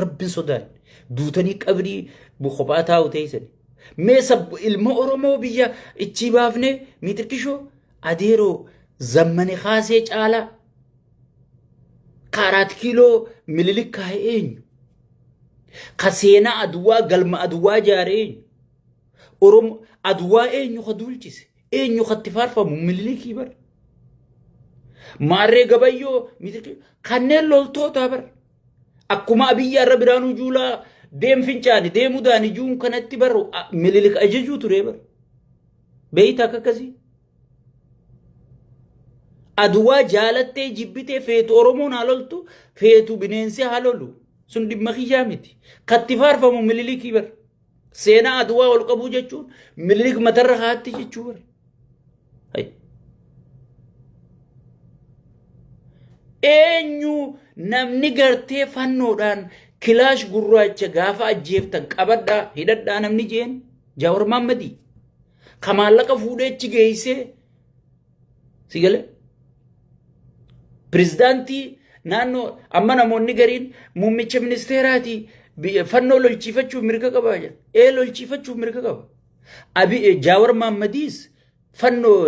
Rabbin sodaanne duutanii qabrii kophaa taa'u teessan. Mee ilma Oromoo biyya ichii baafnee miixirkishoo adeeroo zammane kaasee caalaa kaaraat kiiloo Mililik kaa'e eenyu? Ka seenaa Aduwaa galma Aduwaa jaare eenyu? Oromo Aduwaa eenyu ka duulchise? Eenyu ka itti faarfamu Mililikii bar? Maarree Gabayyoo kanneen loltootaa bar. Akkuma Abiyyi har'a Biraanuu Juulaa deem fincaani deemuu daani juun kanatti bar Mililik ajajuu ture bar. Beeyta akka akkasii. Aduwaa jaalattee jibbitee feetu Oromoon haa loltu feetu bineensi haa lolu sun dhimma kiyyaa miti. Katti faarfamu Mililikii bar. Seenaa Aduwaa ol qabuu jechuun Mililik matarra kaatti jechuu bar. Eenyu namni gartee fannoodhaan kilaash gurraacha gaafa ajjeeftan qabadhaa hidhadhaa namni jeen Jaawar Maammadii. Ka maallaqa fuudhee achi geessee si galee pirezidaantii naannoo amma namoonni gariin muummicha ministeeraati fannoo lolchiifachuuf mirga qaba jedha. Ee lolchiifachuuf mirga qaba. Abi Jaawar Maammadiis fannoo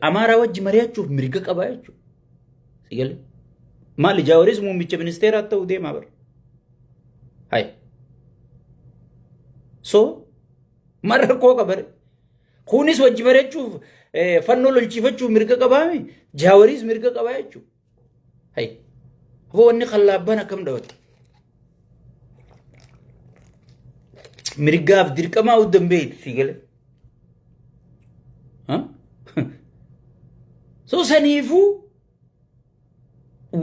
Amaaraa wajji mari'achuuf mirga qaba jechuudha. Si galee maali Jaawaris muummicha ministeeraa ta'uu deemaa bara. Hai. So marra rakkoo qaba. Kunis wajji mari'achuuf fannoo lolchiifachuuf mirga qabaami. Jaawaris mirga qabaa jechuudha. Hai. Hoo wanni kallaabbaan akkam dhawate? Mirgaaf dirqamaa uddan beektu si galee. So saniifuu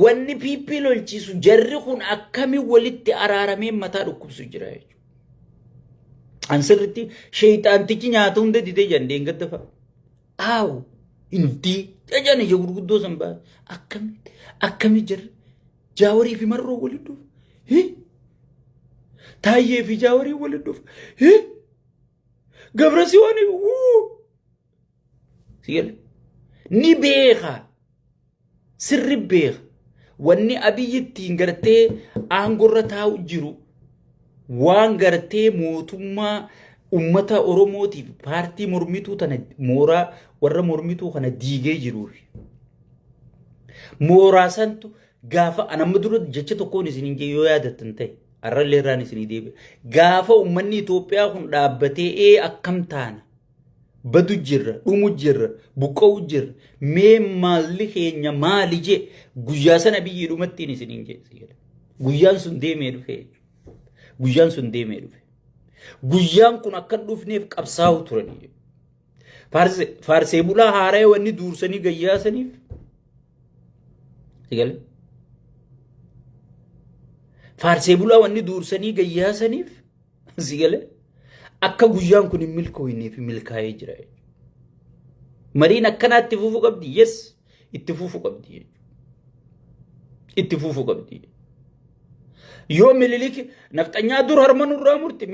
wanni PP lolchiisu jarri kun akkami walitti araaramee mataa dhukkubsu jira jechuudha. An sirriitti sheeyxaantichi nyaata hunda didee jedhan deengadda fa'a. Aawu hindii jajan ija gurguddoo san ba'a. Akkamitti akkami jarri Jaawarii fi Marroo walitti dhufu. Taayyee fi Jaawarii walitti dhufu. Gabra Siyoon wuu. Sigale. Ni beeka. Sirri beeka. Wanni Abiyyi ittiin gartee aangorra taa'u jiru waan gartee mootummaa ummata Oromootiif paartii mormituu tana mooraa warra mormituu kana diigee jiruufi. Mooraa santu gaafa an amma dura jecha tokkoon isin hin yoo yaadattan ta'e har'allee irraan isinii deebi'a. Gaafa uummanni Itoophiyaa kun dhaabbatee ee akkam taana badu jirra dhumu jirra buqqa'u jirra mee maalli keenya maali jee guyyaa sana biyyi dhumattiin isin hin jee. Guyyaan sun deemee dhufe jechuudha. Guyyaan sun deemee dhufe. Guyyaan kun akka hin dhufneef qabsaa'u turanii. Faarsee bulaa haaraya wanni duursanii gayyaasaniif. Sigale. Faarsee bulaa wanni duursanii gayyaasaniif. Sigale. Akka guyyaan kun hin milkooyneef milkaa'ee jira. Mariin akkanaa itti fufuu qabdi. Yes. Itti fufuu qabdi. Itti fufuu qabdi. Yoo Mililik nafxanyaa dur harma nurraa murte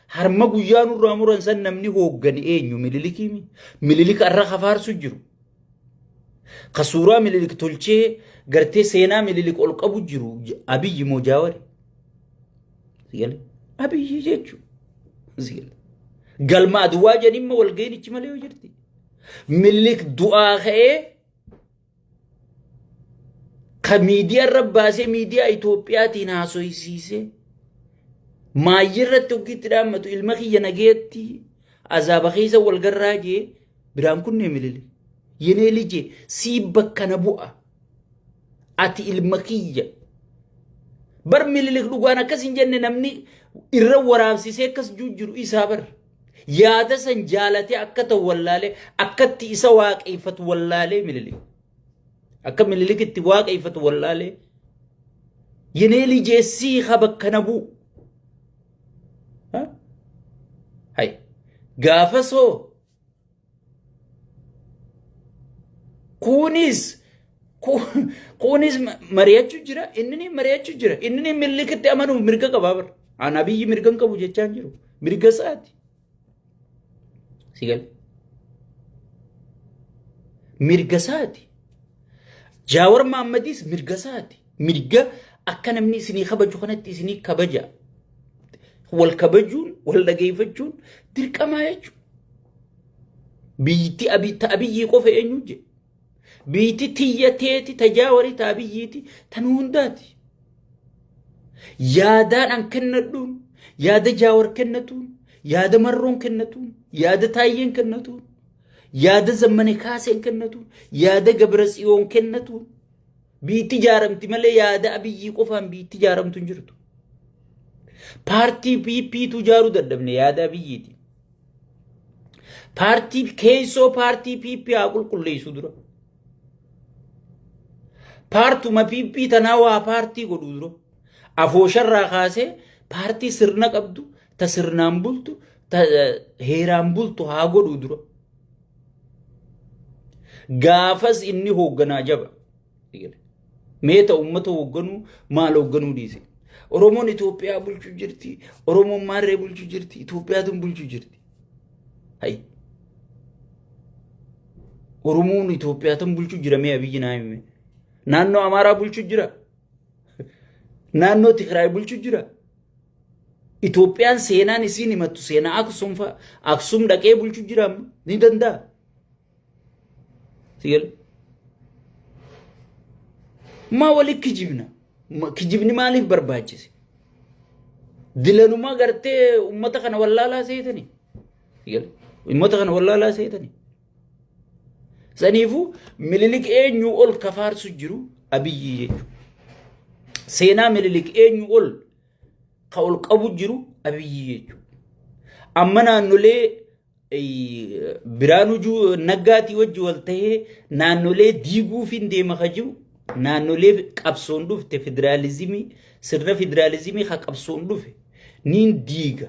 harma guyyaa nurraa muran san namni hooggane eenyu Mililikii Mililik arra kafaarsu jiru. Ka suuraa Mililik tolchee gartee seenaa Mililik ol qabu jiru Abiyyi moo Jaawari. Abiyyi jechuudha. Galma Aduwaa jedhimma walga'iin ichi malee yoo jirti. Mililik du'aa ka'ee ka miidiyaa irra baasee miidiyaa Itoophiyaatiin haasoysiisee maayyii irratti hoggiitti dhaammatu ilma kiyya nageetti azaaba keessa wal garraa jee biraan kunnee Mililik. Yenee lije sii bakka na bu'a. Ati ilma kiyya. Bar Mililik dhugaan akkas hin jenne namni irra waraabsisee akkas jiru isaa bar. Yaada san jaalatee akka ta'u wallaalee akkatti isa waaqeeffatu wallaalee Mililik. Akka Mililik itti waaqeeffatu wallaalee. Yenee lijee sii ha bakka na bu'u. Hay. Gaafa soo kunis kunis mari'achuu jira inni mari'achuu jira inni Minilikitti amanuuf mirga qabaa bara. An Abiyyi mirga hin qabu jechaa hin jiru. Mirga isaati. Si gale. Mirga isaati. Jaawar Mahammadis mirga isaati. Mirga Akka namni isinii kabaju kanatti isinii kabaja. Wal kabajuun, wal dhageeffachuun dirqamaa jechuudha. Biyyittii ta Abiyyii qofa eenyu jedhe? Biyyittii tiyya teeti ta Jaawarii ta Abiyyiiti ta nu hundaati. Yaadaan an kennadhuun, yaada Jaawar kennatuun, yaada Marroon kennatuun, yaada Taayyeen kennatuun, yaada Zammane Kaaseen kennatuun, yaada Gabra Tsiyoon kennatuun biitti ijaaramti malee yaada Abiyyii qofaan biitti ijaaramtu hin jirtu. Paartii PPtu ijaaruu dadhabne yaada Abiyyiiti. Paartii keessoo paartii PP haa qulqulleessu dura. Paartuma PP tanaa waa paartii godhu dura. Afoosharraa kaasee paartii sirna qabdu, ta sirnaan bultu, ta heeraan bultu haa godhu dura. Gaafas inni hoogganaa jaba. Meeta uummata hoogganuu maal hoogganuu dhiise. Oromoon Itoophiyaa bulchuu jirti. Oromoon maarree bulchuu jirti. Itoophiyaatu bulchuu jirti. Hayi. Oromoon Itoophiyaa tan bulchuu jira mee Abiyyi naa hime. Naannoo Amaaraa bulchuu jira. Naannoo Tigraay bulchuu jira. Itoophiyaan seenaan isiin himattu seenaa Aksum fa'a. Aksum dhaqee bulchuu jira amma. Ni danda'a. Sigale. Maa wali kijibna? Kijibni maaliif barbaachise? Dilanuma gartee uummata kana wallaalaa seetani. Sigale. Uummata kana wallaalaa seetani. Saniifuu Mililik eenyu ol kafaarsu jiru Abiyyi jechuudha. Seenaa Mililik eenyu ol ka ol qabu jiru Abiyyi jechuudha. Amma naannolee Biraanuu Naggaatii wajji wal ta'ee naannolee diiguufiin deema ka jiru naannolee qabsoon dhufte federaalizimii sirna federaalizimii ka qabsoon dhufe niin diiga.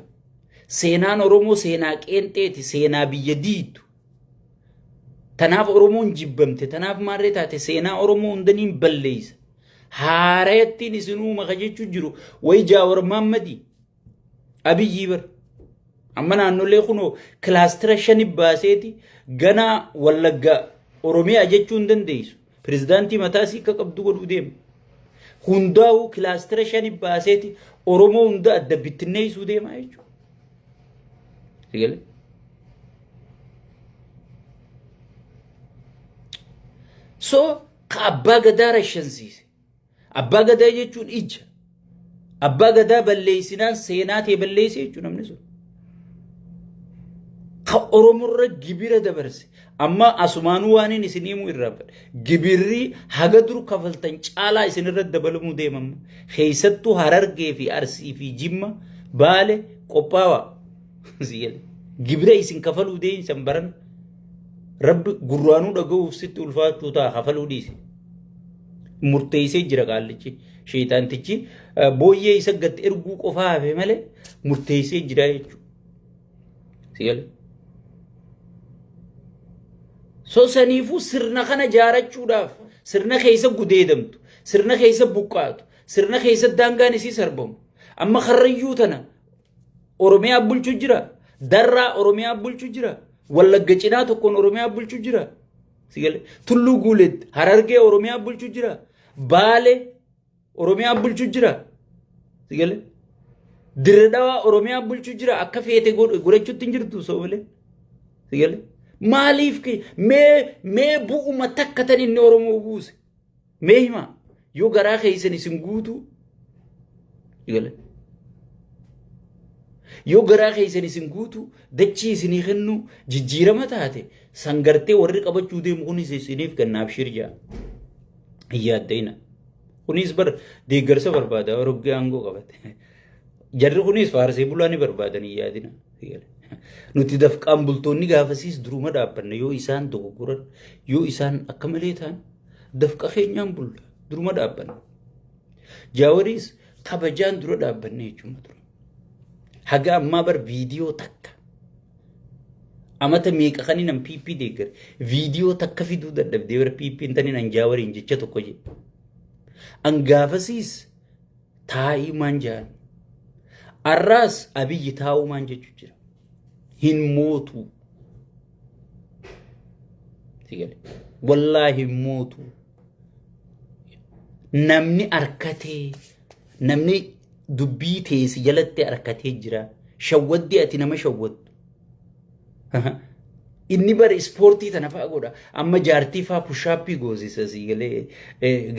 Seenaan Oromoo seenaa qeenxeeti seenaa biyya diidu. Tanaaf Oromoon jibbamte tanaaf maarree taate seenaa Oromoo hunda niin balleessa. Haarayattiin isin uuma ka jechuu jiru wayi Jaawar Maammadii. Abiyyii bar. Amma naannolee kunoo kilaastira shani baaseeti ganaa Wallagga Oromiyaa jechuu hin dandeessu. Pirezidaantii mataa isii akka qabdu godhuu deema. Hundaa'uu kilaastira shani baaseeti Oromoo hunda adda bittinneessuu deema jechuudha. Sigalee? So ka abbaa gadaa rashansiise. Abbaa gadaa jechuun ija. Abbaa gadaa balleessinaan seenaa tee balleesse jechuun namni sun. Ka Oromorra gibira dabarse. Amma asumaanuu waan inni isin himuu irraanfadhe. Gibirri haga dur kafaltan caalaa isinirra dabalamuu deema amma. Keessattuu Harargee fi Arsii fi Jimma Baale qophaawaa. Gibira isin kafaluu deemsan baran rabbi gurraanuu dhaga'uuf sitti ulfaachuu ta'a kafaluu dhiise. Murteessee jira qaallichi. Sheexaantichi booyyee isa gad erguu qofaa hafe malee murteessee jira jechuudha. Sigale. So saniifuu sirna kana jaarachuudhaaf sirna keessa gudeedamtu, sirna keessa buqqaatu, sirna keessa daangaan isii sarbamu. Amma karrayyuu tana Oromiyaa bulchu jira. Darraa Oromiyaa bulchu jira. Wallagga cinaa tokkoon Oromiyaa bulchu jira. Sigale. Tulluu Guuleet Harargee Oromiyaa bulchu jira. Baale Oromiyaa bulchu jira. Sigale. Dirre Dhawaa Oromiyaa bulchu jira. Akka feete godhachuutti hin jirtu soomalee. Sigale. Maaliif mee mee bu'uma takka tan inni Oromoo buuse. Mee himaa yoo garaa keessan isin guutuu sigale. Yoo garaa keessan isin guutuu dachii isinii kennuu jijjiirama taate sangartee warri qabachuu deemu kunis isiniif kenna abshir jaa. Hin yaadda'ina. Kunis bar deeggarsa barbaada roggee aangoo qabate. Jarri kunis faarsee bulaa ni barbaadan hin yaadina. Nuti dafqaan bultoonni gaafasiis duruma dhaabbanna yoo isaan dogoggoran yoo isaan akka malee ta'an dafqa keenyaan bulla duruma dhaabbanna. Jaawariis kabajaan dura dhaabbanne jechuudha dura. Haga ammaa bar viidiyoo takka amata meeqa kan inni PP deeggare viidiyoo takka fiduu dadhabdee bara PP hin tanin an jaawariin jecha tokko jedhe. An gaafasiis taa'ii maan jaan. Arraas Abiyyi taa'uu maan jechu jira. Hin mootuu. Sigale. Wallaahi hin mootuu. Namni arkatee, namni dubbii teesi jalatti arkatee jira. Shawwaddi ati nama shawwaddu. Inni bara ispoortii tana fa'a godha. Amma jaartii fa'a push-up goosisa sii galee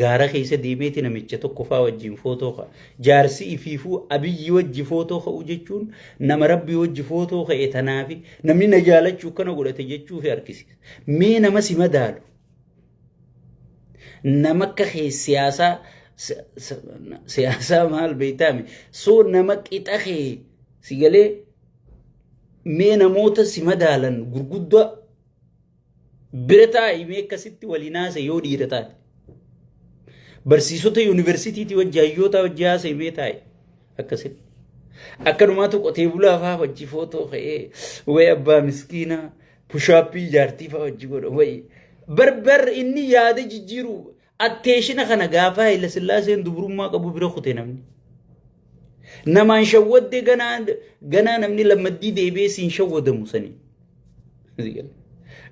gaara keessa deemeeti namicha tokko fa'a wajjin footoo ka'a. Jaarsi ifiifuu Abiyyi wajji footoo ka'u jechuun nama Rabbii wajji footoo ka'e tanaafi namni na jaalachuu kana godhate jechuufi harkisiisa. Mee nama si madaalu. Nama akka kee siyaasaa siyaasaa maal beektaami? So nama qixa kee si galee mee namoota si madaalan gurguddaa bira taa'i, mee akkasitti waliin haasa'e yoo dhiira taate. Barsiisota yuunivarsiitiitii wajji, hayyoota wajji haasa'e mee taa'i akkasitti. Akkanumaatu qotee bulaa fa'aa wajji footoo ka'ee wayi abbaa miskiinaa push-up jaartii fa'aa wajji godha wayi. Barbar inni yaada jijjiiru attention kana gaafa Haayila Sillaaseen dubrummaa qabu bira kute namni. Namaan shawwaddee ganaa ganaa namni lammaddii deebi'ee siin shawwadamu sanii.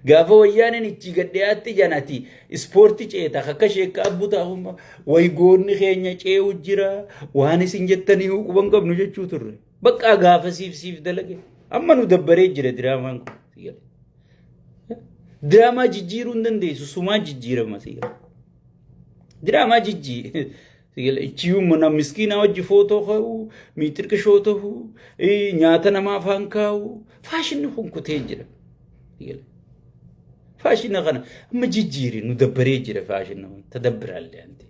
Gaafa wayyaaneen ichi gadhiyaatti janati ispoortii ceeta akka sheekka abbuu taa'umma wayi goonni keenya ce'u jira waan isin jettanii quban qabnu jechuu turre. Bakka gaafa siif siif dalage amma nu dabbaree jira diraamaan kun. Diraamaa jijjiiruu hin dandeessu, sumaa jijjiirama si. Diraamaa jijjii. Ichiyyuu mana miskiinaa wajji footoo ka'uu, miixirqa shoo ta'uu, nyaata namaa afaan kaa'uu, faashinni kun kutee jira. Faashina kana amma jijjiiri, nu dabbaree jira faashinni kun tadabbiraallee anti.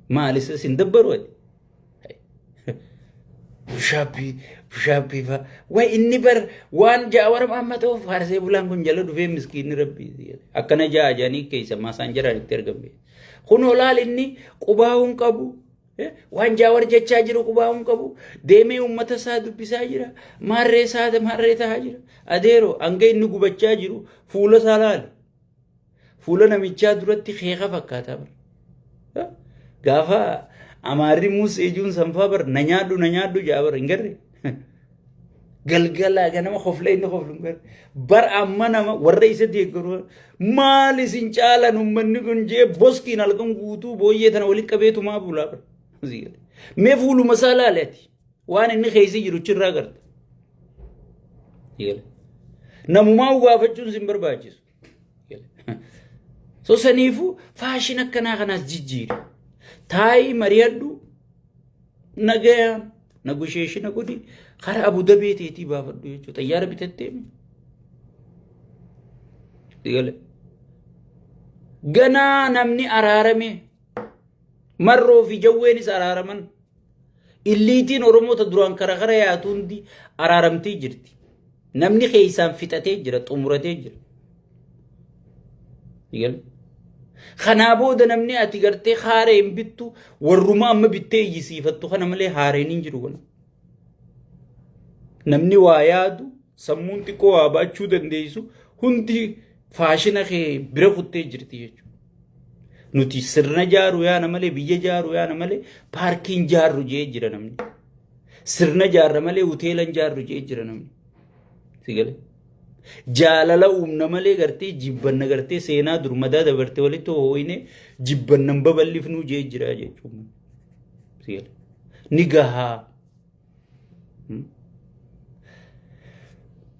Maalis isin dabbaru ati? Push-up push-up fa'a. Way inni bar waan Jaawar Mahammad ta'uuf faarsee bulaan kun jala dhufee miskiinni rabbii. Akkana ja'a jedhanii keessa maasaan jaraan itti argame. Kun olaal inni qubaa'uun qabu. Waan Jaawar jechaa jiru qubaa'uun qabu. Deemee uummata isaa dubbisaa jira. Maarree isaa maarree ta'aa jira. Adeeroo hanga inni gubachaa jiru fuula isaa laali. Fuula namichaa duratti keeka fakkaata bara. Gaafa amaarri muusee ijuun sanfaa bar na nyaadhu na nyaadhu jaa bar hin garre. Galgala ganama kofla inni koflu hin garre. Bar amma nama warra isa deeggaru maal isin caalan uummanni kun jee boskiin halkan guutuu booyyee tana walitti qabeetumaa bulaa bar. Mee fuuluma isaa laali ati. Waan inni keessa jiru chirraa garta. Namumaa gaafachuun sin barbaachisu. So saniifuu faashin akkanaa kanaas jijjiiri. Taa'ii mari'adhu, nagayaan negotiation godhi, karaa Abu Dabii teetii baafadhu jechuudha. Xayyaara bitattee gale. Ganaa namni araarame, Marroo fi Jawweenis araaraman. Illiitiin Oromoota duraan kara kara yaatu hundi araaramtee jirti. Namni keessaan fixatee jira, xumuratee jira. Gale. Kanaa booda namni ati gartee haareen bittu warruma amma bittee iyyisiifattu kana malee haareen hin jiru kana. Namni waa yaadu, sammuun xiqqoo waa baachuu dandeessu hundi faashina kee bira kuttee jirti jechuudha. Nuti sirna jaaru yaana malee, biyya jaaru yaana malee paarkiin jaarru jee jira namni. Sirna jaarra malee hoteelan jaarru jee jira namni. Si galee? Jaalala uumna malee gartee jibbanna gartee seenaa durmadaa dabarte walitti hooyine jibbannan babal'ifnuu jee jira jechuudha. Si galee? Ni gahaa.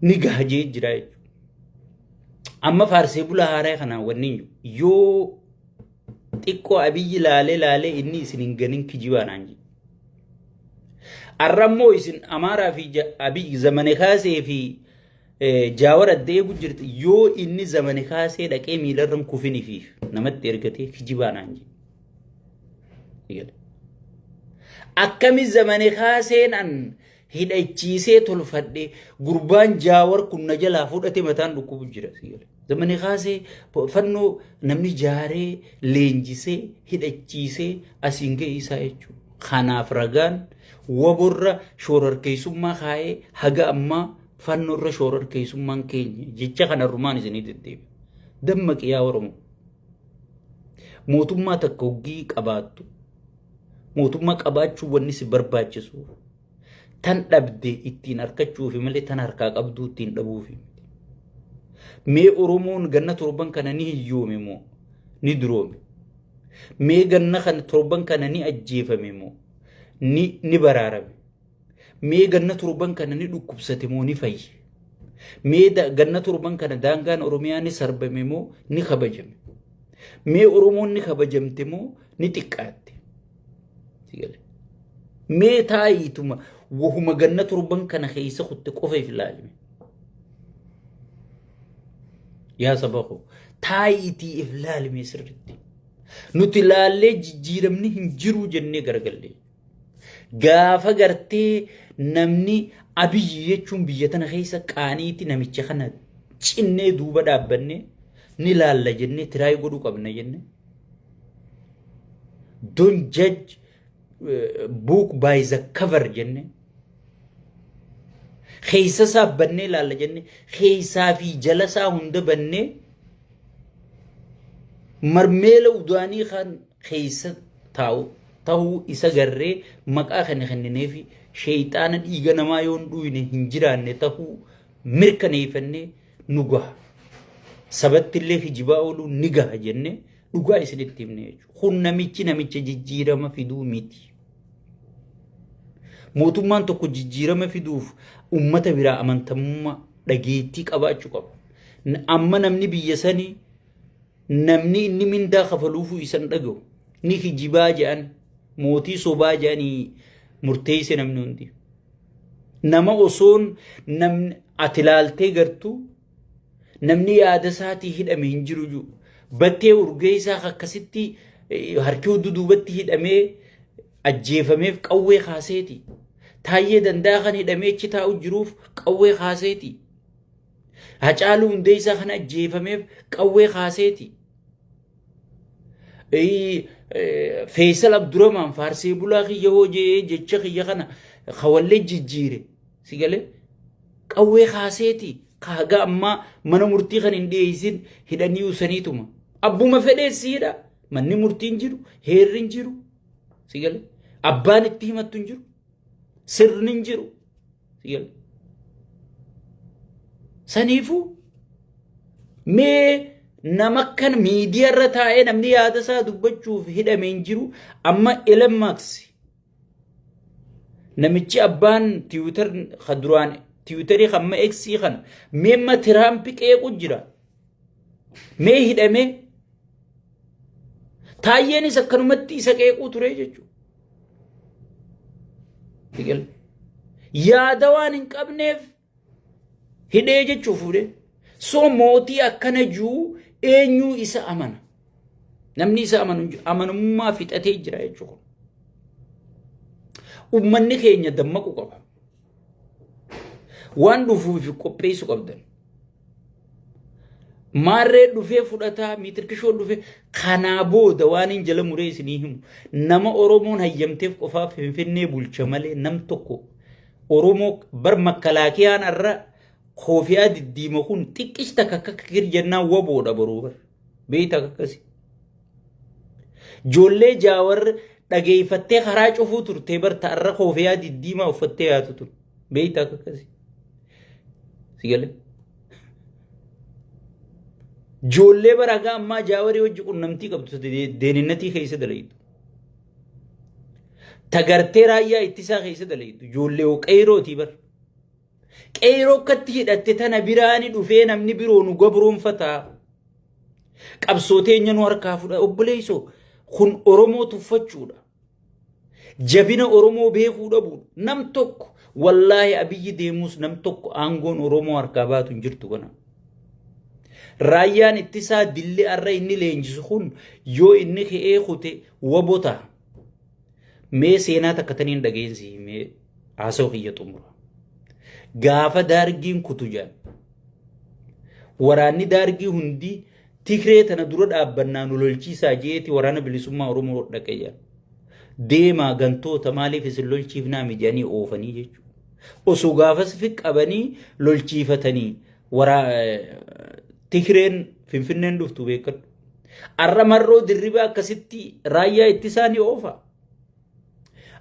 Ni gaha jee jira jechuudha. Amma faarsee bulaa haaraa kanaan wanni yoo xiqqoo Abiyyi laalee laalee inni isin hin ganin kijibaa naan jedhu. Arrammoo isin Amaaraa fi Abiyyi Zamane Kaasee fi Jaawar adda eegu jirti, yoo inni Zamane Kaasee dhaqee miilarran kufinifiif namatti ergatee kijibaa naan jedhu. Akkami Zamane Kaaseen an hidhachiisee tolfadhe gurbaan Jaawar kun na jalaa fudhate mataan dhukkubu jira. Zamane Kaasee fannoo namni jaaree leenjisee hidhachiisee asiin ga'e isaa jechuudha. Kanaaf ragaan waborra shoorarkeessummaa kaa'ee haga ammaa fannoorra shoorarkeessummaan keenya jecha kanarrumaan isinii deddeebi'a. Dammaqi yaa Oromoo. Mootummaa takka hoggii qabaattu, mootummaa qabaachuu wanni si barbaachisu tan dhabde ittiin harkachuufi malee tan harkaa qabduu ittiin dhabuufi. Mee Oromoon ganna 7n kana ni hiyyoome moo ni duroome? Mee ganna kana torban kana ni ajjeefame moo ni baraarame? Mee ganna torban kana ni dhukkubsate moo ni fayye? Mee ganna torban kana daangaan Oromiyaa ni sarbame moo ni kabajame? Mee Oromoon ni kabajamte moo ni xiqqaatte? Mee taa'iituma wahuma ganna torban kana keessa kutte qofa if ilaalime. Yaa saba koo, taa'iitii if laalime sirriitti. Nuti laallee jijjiiramni hin jiru jennee garagallee. Gaafa gartee namni Abiyyi jechuun biyya tana keessa qaaniiti, namicha kana cinnee duuba dhaabbannee ni laalla jennee try godhuu qabna jennee. Don't judge book by the cover jennee. Keessa isaa bannee laalla jennee, keessaa fi jala isaa hunda bannee, marmeela udaanii kan keessa taa'u ta'uu isa garree maqaa kana kennineefi, sheeyxaana dhiiga namaa yoo hin dhuyne hin jiraanne ta'uu mirkaneeffannee, nu gaha. Sabatti illee kijibaa ooluu ni gaha jennee dhugaa isinitti himne jechuudha. Kun namichi namicha jijjiirama fiduu miti. Mootummaan tokko jijjiirama fiduuf uummata biraa amantamummaa, dhageettii qabaachuu qaba. Amma namni biyya sanii, namni inni mindaa kafaluufuu isan dhaga'u, ni kijibaa jedhan, mootii sobaa jedhanii murteesse namni hundi. Nama osoon namni ati ilaaltee gartuu namni yaada isaatii hidhame hin jiru jiru. Battee Urgeessaa akkasitti harki hudduu duubatti hidhamee ajjeefameef qawwee kaaseeti. Taayyee Danda'a kan hidhamee achi taa'u jiruuf qawwee kaaseeti. Hacaaluu Hundeessaa kan ajjeefameef qawwee kaaseeti. Feesal Abduramaan faarsee bulaa kiyya hojii jecha kiyya kana kawallee jijjiire si galee qawwee kaaseeti, kaaga ammaa mana murtii kan hin dhiyeessin hidhanii usaniituma. Abbuma fedheessiidha. Manni murtii hin jiru, heerri hin jiru. Si galee abbaan itti himattu hin jiru, sirni hin jiru. Si galee. Saniifuu mee nama kan miidiyaa irra taa'ee namni yaada isaa dubbachuuf hidhame hin jiru. Amma Elon Musk, namichi abbaan Twitter, kan duraan Twitterii kan amma X kana, meemma Tiraamp qeequ jira. Mee hidhamee Taayyeenis akkanumatti isa qeequu ture jechuudha. Yaada waan hin qabneef hidhee jechuu fuudhee. So mootii akkana jiru eenyuu isa amana? Namni isa amanu hin jiru. Amanamummaa fixatee jira jechuudha. Uummanni keenya dammaquu qaba. Waan dhufuuf qopheessuu qabdan. Maarree dhufee fudhataa, miitirkishoo dhufee kanaa booda waan hin jala muree isinii himu. Nama Oromoon hayyamteef qofaaf Finfinnee bulcha malee nam tokko Oromoo bar makkalaakiyaan irra koofiyaa diddiima kun xiqqis takka akka kir jennaan waboodha boruu bar. Beeyta akkasi. Ijoollee Jaawar dhageeffattee karaa cufuu turtee bar ta'arra koofiyaa diddiimaa uffattee yaatu tun. Beeyta akkasi. Si galee? Ijoollee bara haga ammaa Jaawarii wajji qunnamtii qabdu deeninnatii keessa dalaytu. Tagartee raayyaa ittisaa keessa dalaytu. Ijoollee qeyrootii bar. Qeyroo akkatti hidhatte tana biraani dhufee namni biroo nu gabroonfataa. Qabsoo teenya nu harkaa fudha. Obboleessoo, kun Oromoo tuffachuudha. Jabina Oromoo beekuu dhabuudha. Nam tokko, wallaahi, Abiyyi deemus nam tokko aangoon Oromoo harkaa baatu hin jirtu kana. Raayyaan ittisaa dilli arra inni leenjisu kun yoo inni ka'ee kute wabo ta'a. Mee seenaa takka taniin dhageensi, mee haasawaa kiyya xumura. Gaafa daargiin kutu jedhan. Waraanni daargii hundi Tigree tana dura dhaabbannaa nu lolchiisaa jeeti Waraana Bilisummaa Oromoo dhaqe jedhan. Deemaa gantoota, maaliif isin lolchiifnaa mijanii oofanii jechuudha. Osoo gaafas fi qabanii lolchiifatanii waraa Tigreen Finfinneen dhuftu beekadhu. Arra Marroo Dirribaa akkasitti raayyaa ittisaa ni oofa.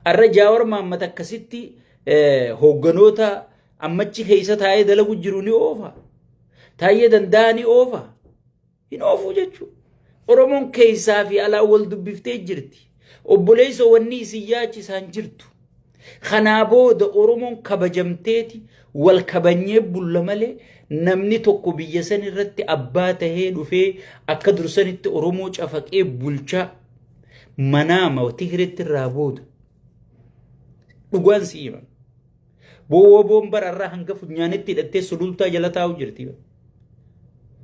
Arra Jaawar Maammat akkasitti hoogganoota ammachi keessa taa'ee dalagu jiru ni oofa. Taayyee Danda'a ni oofa. Hin oofuu jechuudha. Oromoon keessaa fi alaa wal dubbiftee jirti. Obboleessa, wanni isin yaachisaan jirtu. Kanaa booda Oromoon kabajamteeti wal kabanyee bulla malee, namni tokko biyya san irratti abbaa tahee dhufee akka dursanitti Oromoo cafaqee bulchaa manaama Tigiretti irraa booda. Dhugaan si himan. Boowwoo boombar irraa hanga funyaanitti hidhattee sulultaa jala taa'u jirti.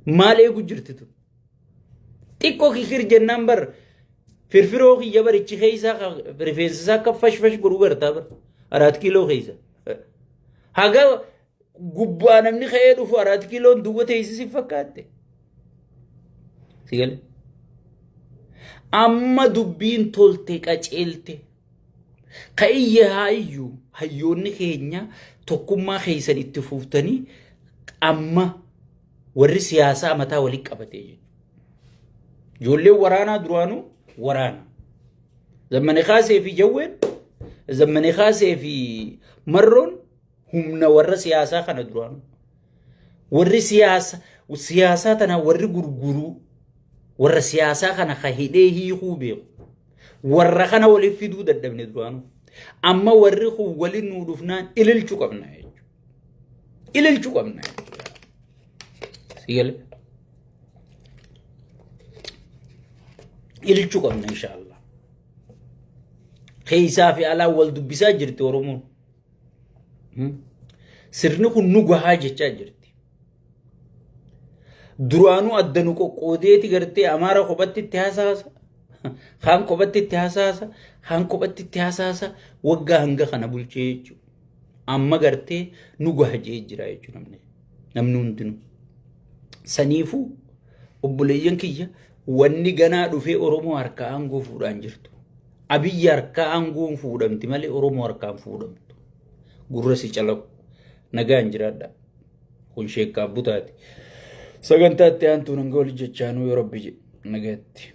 Maal eegu jirti tun? Xiqqoo kikir jennaan bar firfiroo kiyya barichi keessaa rifeensa isaa akka fashfash godhu gartaa bar 4 kiiloo keessa. Haga gubbaa namni ka'ee dhufu 4 kiiloon duwwa teessisi fakkaatte. Sigale. Amma dubbiin tolte, qaceelte. Ka iyya haa iyyuu, hayyoonni keenya tokkummaa keessan itti fuuftanii amma warri siyaasaa mataa walitti qabatee jechuudha. Ijoolleen waraanaa duraanuu waraana. Zammane Kaasee fi Jawween, Zammane Kaasee fi Marroon humna warra siyaasaa kana duraanuu. Warri siyaasa siyaasaa tana warri gurguruu, warra siyaasaa kana ka hidhee hiikuu beeku. Warra kana waliif fiduu dadhabne duraanuu. Amma warri kun waliin nuu dhufnaan ililchuu qabna jechuudha. Ililchuu qabna jechuudha. Sigale. Ililchuu qabna inshaallah. Keessaa fi alaa wal dubbisaa jirti Oromoon. Sirni kun nu gahaa jechaa jirti. Duraanuu adda nu qoqqoodeeti gartee Amaara kophatti itti hasaasa. Kaan kophatti itti hasaasa. Kaan kophatti itti hasaasa. Waggaa hanga kana bulchee jechuudha. Amma gartee nu gaha jee jira jechuudha namni. Namni hundinuu. Saniifuu obboleeyyan kiyya, wanni ganaa dhufee Oromoo harkaa aangoo fuudhaan jirtu. Abiyyi harkaa aangoon fuudhamti malee Oromoo harkaan fuudhamtu. Gurra si calaqu. Nagaan jiraadha. Kun sheekkaa butaati. Sagantaa itti aantuun hanga wali jechaanuu yoo Rabbi jedhe nagaatti.